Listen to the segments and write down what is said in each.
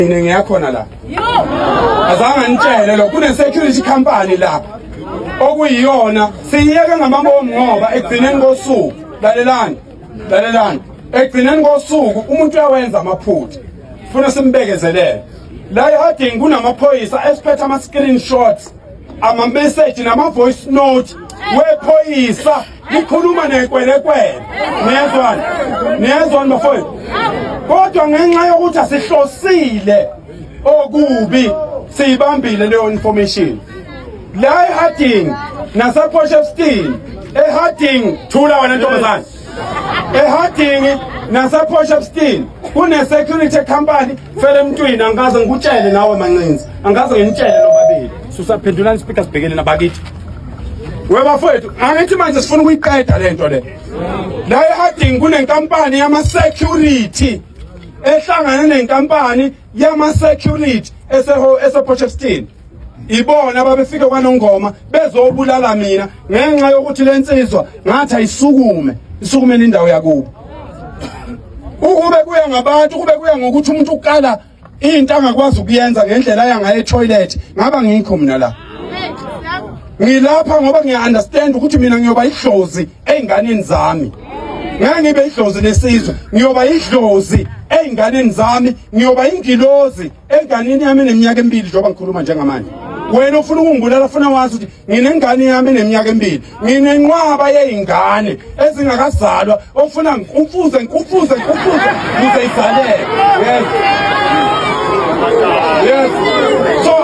Mina ngiyakhona la. Azange ngitshele lo kune security company la okuyiyona siyiyeke ngamabomu ngoba ekugcineni kosuku lalelani lalelani ekugcineni kosuku umuntu uyawenza amaphutha funa simbekezelele la eHarding kunamaphoyisa esiphethe ama screenshots ama message nama voice note wephoyisa likhuluma nekwelekwele niyezwana niyezwana bafowethu kodwa ngenxa yokuthi asihlosile okubi siyibambile leyo information la eHarding nasePortshepstone eHarding thula wena ntombazane eHarding nasePortshepstone kune security company fele emntwini angikaze ngikutshele nawe mancinzi angikaze nginitshele nobabili susaphendulani speaker sibhekele nabakithi webafowethu angithi manje sifuna ukuyiqeda lento le la eHarding kunenkampani yama security ehlangane nenkampani yama security eseho esePortshepstone ibona ababefike kwanongoma bezobulala mina ngenxa yokuthi lensizwa ngathi ayisukume isukumele indawo yakubo ukube kuya ngabantu kube kuya ngokuthi umuntu ukala into angakwazi ukuyenza ngendlela aya ngayo etoilet ngaba ngikho mina la ngilapha ngoba ngiya understand ukuthi mina ngiyoba idlozi einganeni zami ngeke ngibe idlozi lesizwe ngiyoba idlozi einganeni zami ngiyoba ingilozi enganeni yami eneminyaka emibili njengoba ngikhuluma njengamanje wena ufuna ukungibulala funa wazi ukuthi nginengane yami eneminyaka emibili nginenqwaba yey'ngane ezingakazalwa ofuna ngikufuze ngikufuze ngikufuze ukuze izaleke yes yes so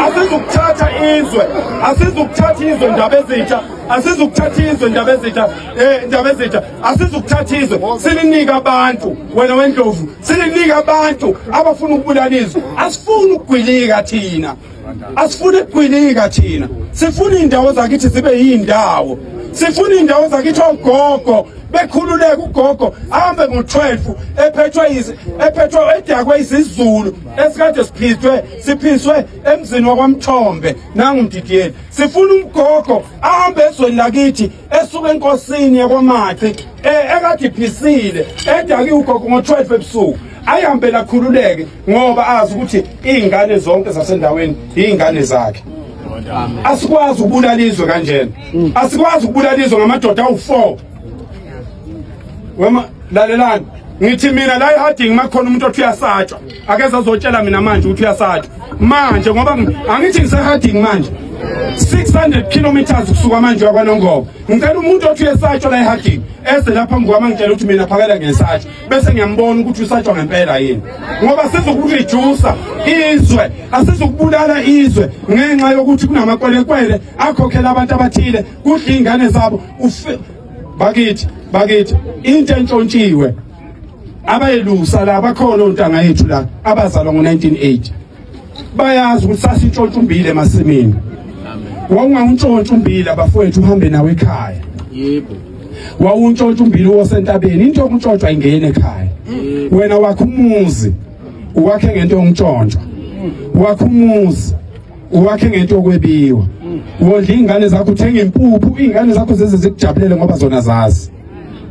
asizukuthatha izwe asizukuthatha izwe ndaba ezintsha asizukuthatha izwe ndaba ezintsha eh ndaba ezintsha asizukuthatha izwe silinika abantu wena wendlovu silinika abantu abafuna ukubulala izwe asifuni ukugwilika thina asifuni ukugwilika thina sifuna indawo zakithi zibe yindawo sifuna indawo zakithi ogogo bekhululeka ugogo ahambe ngo-12 ephethwe ephethwe edakwe isiZulu esikade siphithwe siphiswe emzini wakwamthombe nangumdidiyeli sifuna umgogo ahambe ezweni lakithi esuka enkosini yakwaMaci eh, ekade iphisile edake ugogo ngo-12 ebusuku ayihambe lakhululeke ngoba azi ukuthi iy'ngane zonke zasendaweni iy'ngane zakhe asikwazi ukubulala izwe kanjena asikwazi ukubulala izwe ngamadoda awu-4 wema lalelani ngithi mina la eharding makhona umuntu othi uyasatshwa akeze azotshela mina manje ukuthi uyasatshwa manje ngoba angithi ngiseharding manje 600 kilometers kusuka manje wakwanongoma ngicela umuntu othi uyesatshwa la eharding eze lapha phambi kwami angitshela ukuthi mina phakela ngiyesatshwa bese ngiyambona ukuthi usatshwa ngempela yini ngoba sizokuredusa izwe asizukubulala izwe ngenxa yokuthi kunamakwelekwele akhokhela abantu abathile kudla iy'ngane zabo bakithi bakithi into entshontshiwe abayelusa la bakhona ontanga yethu la abazalwa ngo-1980 bayazi ukuthi sasintshontsha umbila emasimini wawungawuntshontsha umbila bafowethu uhambe nawe ekhaya yebo wawuntshontsha umbila wosentabeni into yokuntshontshwa ingene ekhaya wena wakho umuzi uwakhe ngento yokuntshontshwa wakho umuzi uwakhe ngento yokwebiwa wondla iy'ngane zakho uthenga impuphu iy'ngane zakho zize zikujabulele ngoba zona zazi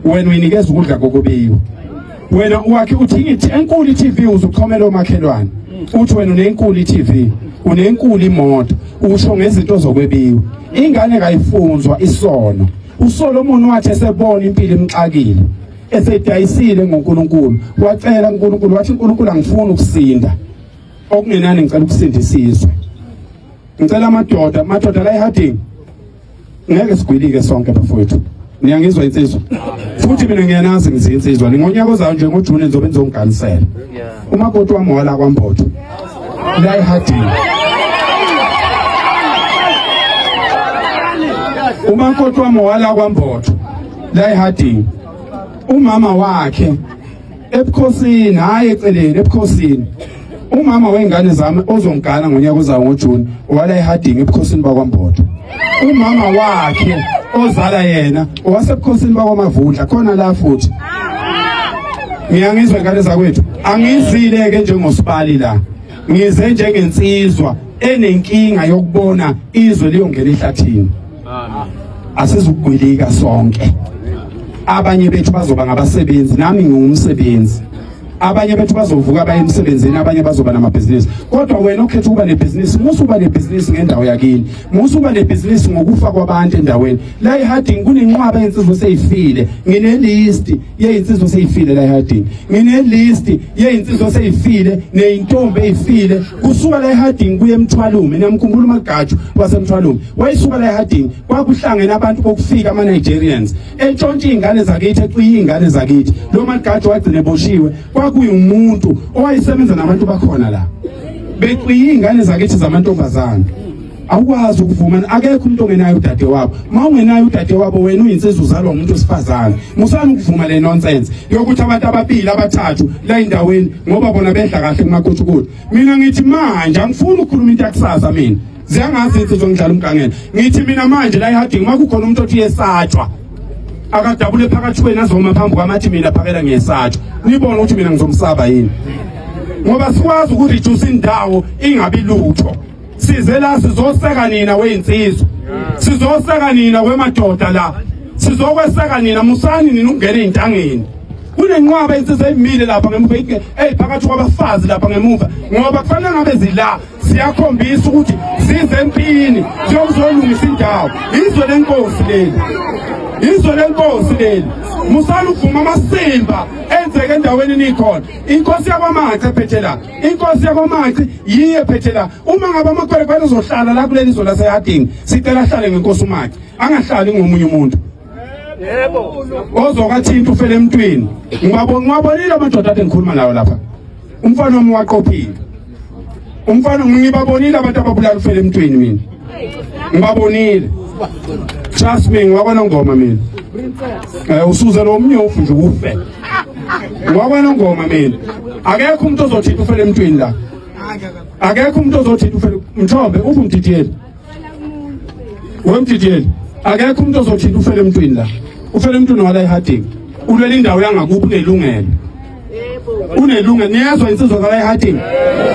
wena uyinikeza ukudla kokubiwa wena wakhe uthi ngithi enkulu i-TV uzuxhomela omakhelwane uthi wena unenkulu i-TV unenkulu imoto usho ngezinto zokwebiwa ingane kayifunzwa isono uSolomon wathi esebona impilo imxakile esedayisile ngoNkulunkulu wacela uNkulunkulu wathi uNkulunkulu angifuni ukusinda okungenani ngicela ukusindisa izwe ngicela amadoda amadoda la eharding ngeke sigwilike sonke bafowethu niyangizwa insizwa futhi mina ngiyanazi ngizinsizwa ngonyaka ozayo nje ngoJune ngizobe ngizongiganisela umakoti wami wala kwaMbotho la eharding umakoti wami wala kwaMbotho la eharding umama wakhe ebukhosini hayi eceleni ebukhosini umama wengane zami ozongigana ngonyaka ozayo ngoJune wala eharding ebukhosini bakwaMbotho umama wakhe ozala yena owasebukhosini bakwaMavundla khona la futhi ngiyangizwa ingane zakwethu angizile ke njengosibali la ngize njengensizwa enenkinga yokubona izwe liyongena ehlathini asizukugwilika sonke abanye bethu bazoba ngabasebenzi nami ngiwumsebenzi Abanye bethu bazovuka baye emsebenzini, abanye bazoba namabhizinisi. Kodwa wena okhetha ukuba nebhizinisi, musu uba nebhizinisi ngendawo yakini, musu uba nebhizinisi ngokufa kwabantu endaweni. La eHarding kunenqwaba yensizwa seyifile. Ngine list yeyinsizwa seyifile la eHarding. Ngine list yeyinsizwa seyifile neyintombi eyifile kusuka la eHarding kuye eMthwalume. Niyamkhumbula uMagaju waseMthwalume, wayisuka la eHarding. Kwakuhlangene abantu bokufika, ama Nigerians, entshontsha izingane zakithi, eqiya izingane zakithi. Lo Magaju wagcina eboshiwe. Kwakuyumuntu owayesebenza nabantu bakhona la, beqiya izingane zakithi zamantombazane. Awukwazi ukuvuma. Akekho umuntu ongenayo udade wabo. Uma ungenayo udade wabo, wena uyinsizwa, uzalwa umuntu wesifazane. Musani ukuvuma le nonsense yokuthi abantu ababili, abathathu la endaweni, ngoba bona bedla kahle kumakuthukuthu. Mina ngithi manje, angifuni ukukhuluma into yakusasa mina. Ziyangazi insizwa, ngidlala umgangela. Ngithi mina manje la eHarding, uma kukhona umuntu othi yesatshwa, akadabule phakathi kwenu, azoma phambi kwamathi, "Mina Phakela ngiyesatshwa." Nibone ukuthi mina ngizomsaba yini, ngoba sikwazi ukureduce indawo ingabi lutho. Size la sizoseka nina weyinsizwa, sizoseka nina wemadoda la, sizokweseka nina. Musani nina ukungena ey'ntangeni. Kunenqwaba insizwa eyimile lapha ngemuva, eyiphakathi kwabafazi lapha ngemuva, ngoba kufanele ngabe zila, siyakhombisa ukuthi size empini siyokuzolungisa indawo. Izwe lenkosi leli, izwe lenkosi leli. Musani ukuvuma amasimba enzeke endaweni nikhona. Inkosi yakwaMaci ephethe la, inkosi yakwaMaci yiye ephethe la. Uma ngabe amakwerekwere ezohlala la kuleli zwe laseHarding, sicela ahlale ngenkosi uMaci, angahlali ngomunye umuntu. Yebo. Ozokathinta ufele emntwini. Ngiwabonile amadoda ade ngikhuluma nawo lapha. Umfana wami waqophile. Umfana, ngibabonile abantu ababulala ufele emntwini, mina ngibabonile. Trust me, ngiwakwanongoma mina. Usuze lo mnyofu nje ufe. Ngiwakwanongoma mina. Akekho umuntu ozothinta ufele emntwini la. Akekho umuntu ozothinta ufele. Mthombe uphi umdidiyeli? Wemdidiyeli. Akekho umuntu ozothinta ufele emntwini la. Ufele emntwini wala eHarding. Ulwela indawo yangakubo, unelungelo. Unelungelo, niyezwa insizwa zala eHarding?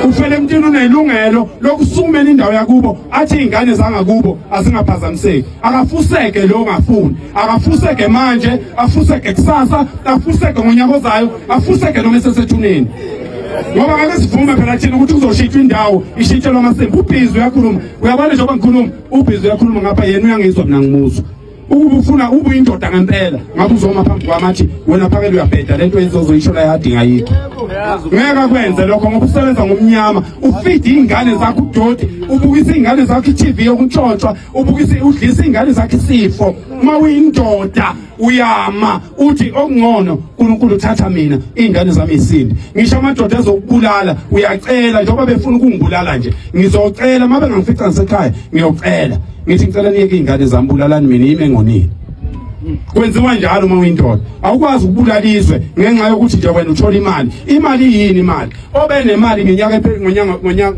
Ufele emntwini unelungelo lokusukumela indawo yakubo, athi izingane zangakubo azingaphazamiseki. Akafuseke lo ngafuni. Akafuseke manje, afuseke kusasa, afuseke ngonyaka ozayo, afuseke noma esesethuneni. Ngoba ngake sivume phela thina ukuthi kuzoshintshwa indawo, ishintshelwa amasimba. Ubhizi uyakhuluma. Uyabona njengoba ngikhuluma, ubhizi uyakhuluma ngapha, yena uyangizwa, mina ngimuzwa. Ukuba ufuna ube uyindoda ngempela, ngabe uzoma phambi kwami athi, "Wena Phakela uyabheda, lento ezozoyisho la eHarding ayikho." Ngeke akwenze lokho ngoba usebenza ngomnyama, ufeed izingane zakho udoti, ubukisa izingane zakho i-TV yokuntshontshwa, ubukisa, udlisa izingane zakho isifo. Uma uyindoda uyama uthi, "Okungcono uNkulunkulu uthatha mina, izingane zami isindi." Ngisho amadoda ezokubulala uyacela, njengoba befuna ukungibulala nje. Ngizocela uma bengangifica ngisekhaya, ngiyocela ngithi, "Ngicela niyeke izingane zami, bulalani mina, yimi engonile." Kwenziwa njalo uma uyindoda. Awukwazi ukubulala izwe ngenxa yokuthi nje wena uthola imali. Imali yini imali? Obe nemali ngenyaka,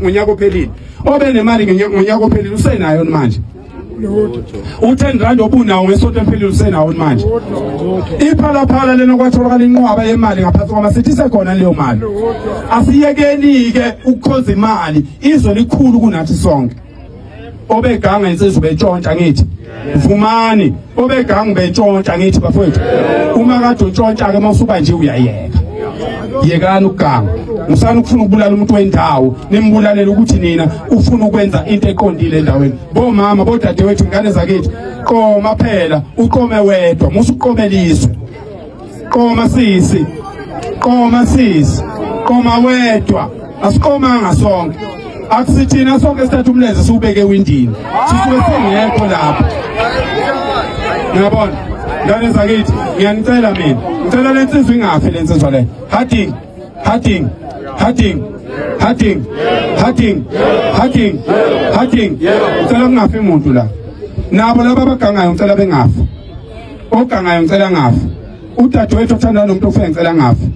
ngonyaka ophelile, obe nemali ngonyaka ophelile usenayo manje? U-10 rand obunawo ngesonto eliphelile usenawo manje? Iphalaphala lena kwatholakala inqwaba yemali ngaphansi kwamasithi, isekhona leyo mali? Asiyekeni-ke ukukhonza imali. Izwe likhulu kunathi sonke. Obeganga insizwa betshontsha, ngithi vumani, obeganga betshontsha, ngithi bafowethu, uma kade untshontsha-ke, uma usuba nje uyayeka. Yekani ukuganga. Musani ukufuna ukubulala umuntu wendawo, nimbulalela ukuthi nina ufuna ukwenza into eqondile endaweni. Bomama, bodadewethu, ingane zakithi, qoma phela, uqome wedwa, musa uqomela izwe. Qoma sisi, qoma sisi, qoma wedwa. Asiqomanga sonke. Akusithina sonke sithatha umlenze siwubeke ewindini, sisuke singekho lapho. Ngiyabona, ngane zakithi, ngiyanicela mina, ngicela le nsizwa ingafi, le nsizwa le. Harding, Harding, Harding, Harding, Harding, Harding, Harding, ngicela kungafi umuntu la. Nabo laba abagangayo ngicela bengafi. Ogangayo ngicela ngafi. Udadewethu othandana nomuntu ofe ngicela ngafi.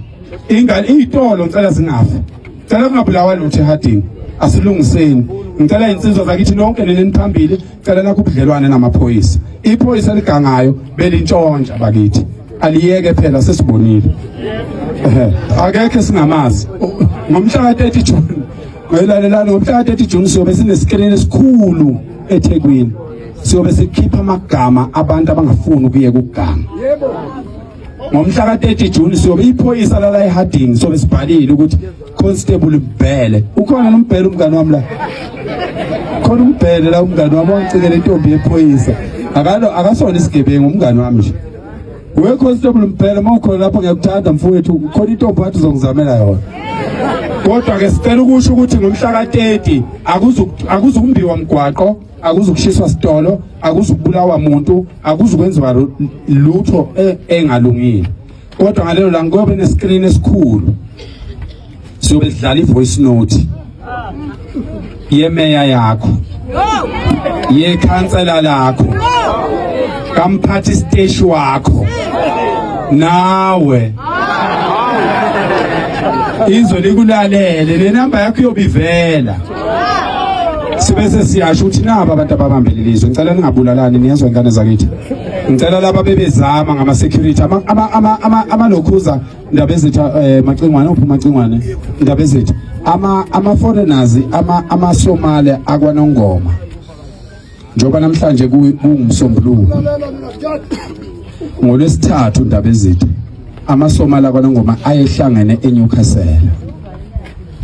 Ingane, iy'tolo ngicela zingafi. Ngicela kungabulawa lutho eHarding. Asilungiseni. Ngicela insizwa zakithi nonke nini phambili, cela nakho ubudlelwane namaphoyisa. Iphoyisa ligangayo belintshontsha bakithi, aliyeke phela, sesibonile. Ehe, akekho singamazi. Ngomhla ka-30 June, ngilalelani, ngomhla ka-30 June siyobe sinescreen esikhulu eThekwini. Siyobe sikhipha amagama abantu abangafuni ukuyeka ukuganga. Ngomhla ka-30 June siyobe iphoyisa lala eHarding, sobe sibhalile ukuthi Constable Mbhele. Ukhona noMbhele umngane wami la? Khona uMbhele la umngane wami wangicikela intombi yephoyisa. Akalo akasona isigebengu, umngane wami nje. We Constable Mbhele, uma ukhona lapho ngiyakuthanda mfowethu, khona intombi wathi uzongizamela yona. Kodwa ke sicela ukusho ukuthi ngomhla ka-30 akuzukumbiwa mgwaqo, akuzukushiswa sitolo, akuzukubulawa muntu, akuzukwenziwa lutho engalungile. Kodwa ngalelo langa kuyobe nescreen esikhulu, siyobe sidlala i-voice note yemeya yakho, yekhansela lakho, kamphathi siteshi wakho, nawe izwe likulalele. Le namba yakho iyobivela, sibese siyasho ukuthi naba abantu ababambele ilizwe. Ngicela ningabulalani, niyezwa ingane zakithi? Ngicela laba bebezama ngama security ama ama ama amalokhuza ndaba ezitha Macingwane, uphi Macingwane? Ndaba ezitha ama foreigners, ama Somali akwaNongoma, njengoba namhlanje kungumsombuluko, ngolwesithathu, ndaba ezitha, amaSomali akwaNongoma ayehlangene eNewcastle,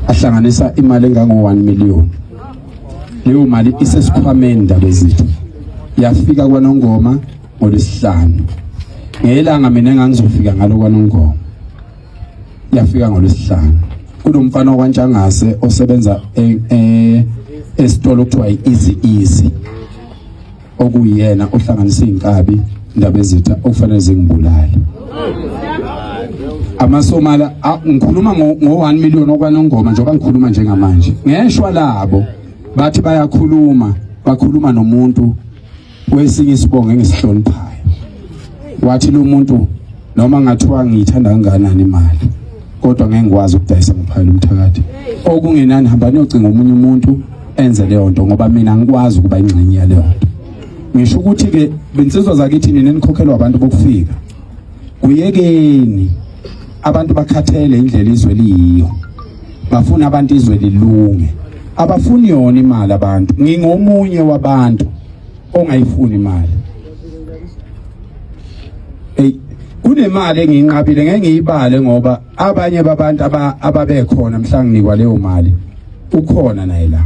ahlanganisa imali engango 1 million. Leyo mali isesikhwameni, ndaba ezitha, yafika kwaNongoma ngolwesihlanu, ngelanga mina engangizofika ngalo kwaNongoma. Yafika ngolwesihlanu. Kunomfana wakwaNtshangase osebenza esitolo kuthiwa i-Easy Easy, okuyena ohlanganisa izinkabi, indaba ezitha, okufanele zingibulale. AmaSomala, ngikhuluma ngo-1 million okwaNongoma, njengoba ngikhuluma njengamanje, ngeshwa labo bathi bayakhuluma, bakhuluma nomuntu wesinye isibongo engisihloniphayo, wathi lo muntu noma ngathiwa ngiyithanda kangakanani imali, kodwa ngeke ngikwazi ukudayisa ngophayela umthakathi. Okungenani hamba niyocinga omunye umuntu enze leyo nto, ngoba mina angikwazi ukuba ingxenye yaleyo nto. Ngisho ukuthi-ke binsizwa zakithi, nina enikhokhelwa abantu bokufika, kuyekeni. Abantu bakhathele indlela izwe liyiyo, bafuna abantu izwe lilunge, abafuni yona imali abantu. Ngingomunye wabantu ongayifuni imali. Ey, kunemali engiyinqabile, ngeke ngiyibale ngoba abanye babantu ababekhona mhla nginikwa leyo mali ukhona naye la.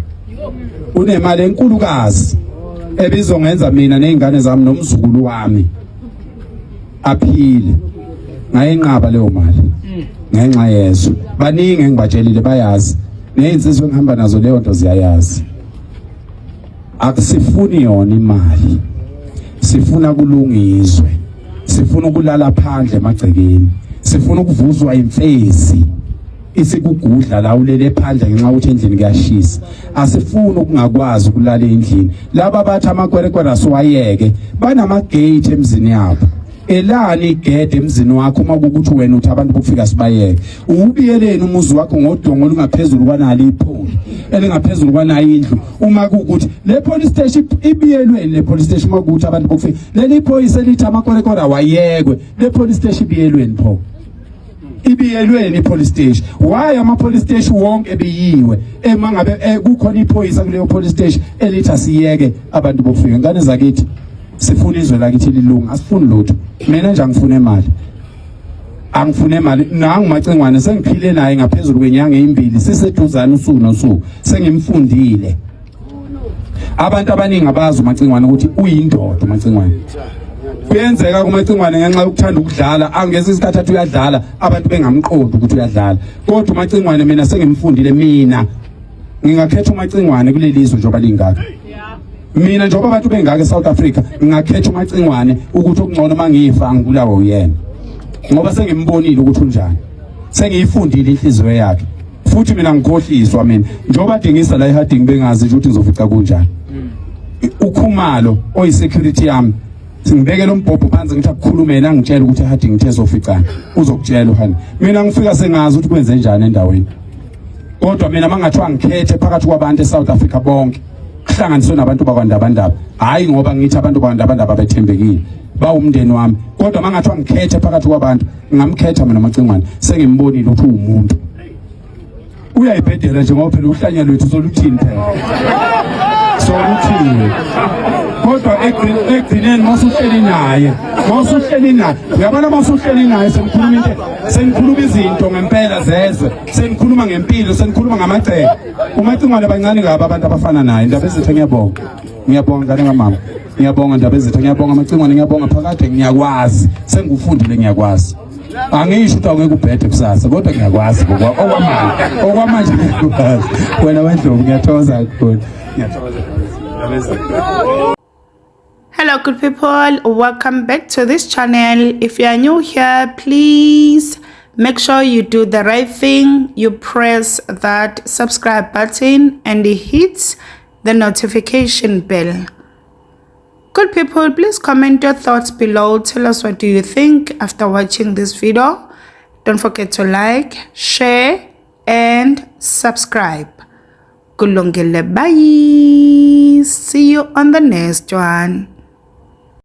Unemali enkulukazi ebizongenza mina nezingane zami nomzukulu wami aphile, ngayinqaba leyo mali ngenxa yezwe. Baningi engibatshelile bayazi, nezinsizwa engihamba nazo leyo nto ziyayazi. Akusifuni yona imali, sifuna kulungizwe, sifuna ukulala phandle emagcekeni, sifuna ukuvuzwa imfezi isikugudla la ulele phandle ngenxa ukuthi endlini kuyashisa. Asifuni ukungakwazi ukulala endlini. Laba bathi amakwerekwere asiwayeke, banama-gate emzini yabo. Elani igede emzini wakho uma kukuthi wena uthi abantu bokufika sibayeke? Uwubiyeleni umuzi wakho ngodongo olungaphezulu kwanalo ipholi elingaphezulu kwanayo indlu, uma kuwukuthi le police station ibiyelweni, le police station, uma kuwukuthi abantu bokufika, leli phoyisa elithi amakwerekwere awayekwe, le police station ibiyelweni pho? Ibiyelweni i-police station? Why ama police station wonke ebiyiwe ema ngabe kukhona iphoyisa kuleyo police station elithi asiyeke abantu bokufika? Ngane zakithi, sifuna izwe lakithi lilunga, asifuni lutho. Mina nje angifune imali, angifune imali. Nangu Macingwane, sengiphile naye ngaphezulu kwenyanga ezimbili, siseduzane usuku nosuku, sengimfundile. Abantu abaningi abazi uMacingwane ukuthi uyindoda uMacingwane. Kuyenzeka kuMacingwane ngenxa yokuthanda ukudlala, angeze isikhathi athi uyadlala, abantu bengamqondi ukuthi uyadlala. Kodwa uMacingwane mina sengimfundile. Mina ngingakhetha uMacingwane kuleli zwe njengoba lingaka. Mina njengoba abantu bengaka eSouth Africa, ngingakhetha uMacingwane ukuthi okungcono mangifa angibulawe uyena, ngoba sengimbonile ukuthi unjani, sengiyifundile inhliziyo yakhe. Futhi mina ngikhohliswa mina, njengoba dingisa la eHarding, bengazi nje ukuthi ngizofica kunjani. Ukhumalo oyisecurity yami, singibekele umbhobho phansi, ngithi akukhulume yena, angitshela ukuthi eHarding ngithe soficana, uzokutshela uhani. Mina ngifika sengazi ukuthi kwenze njani endaweni. Kodwa mina mangathiwa ngikhethe phakathi kwabantu eSouth Africa bonke, kuhlanganiswe nabantu bakwaNdabandaba, hayi ngoba ngithi abantu bakwaNdabandaba bethembekile, bawumndeni wami, kodwa mangathiwa ngikhethe phakathi kwabantu, ngingamkhetha mina Macingwane. Sengimbonile ukuthi uwumuntu, uyayibhedela nje, ngoba phela uhlanya lwethu soluthini phela, soluthini. Kodwa ekugcineni masuhleli naye, masuhleli naye, uyabona, masuhleli naye senikhuluma into, senikhuluma izinto ngempela zezwe, senikhuluma ngempilo, senikhuluma ngamacebo. UMacingwane bancane kabi abantu abafana naye. Indaba ezitha, ngiyabonga, ngiyabonga ngane kamama, ngiyabonga ndaba ezitha, ngiyabonga Macingwane, ngiyabonga phakade. Ngiyakwazi, sengikufundile, ngiyakwazi. Angisho ukuthi awungeke ubhede kusasa, kodwa ngiyakwazi okwamanje, okwamanje ngiyakwazi wena wendlovu. Ngiyathokoza kakhulu, ngiyathokoza. Hello good people, welcome back to this channel. If you are new here, please make sure you do the right thing. You press that subscribe button and hit the notification bell. Good people, please comment your thoughts below. Tell us what do you think after watching this video. Don't forget to like, share and subscribe. Kulungile, bye. See you on the next one.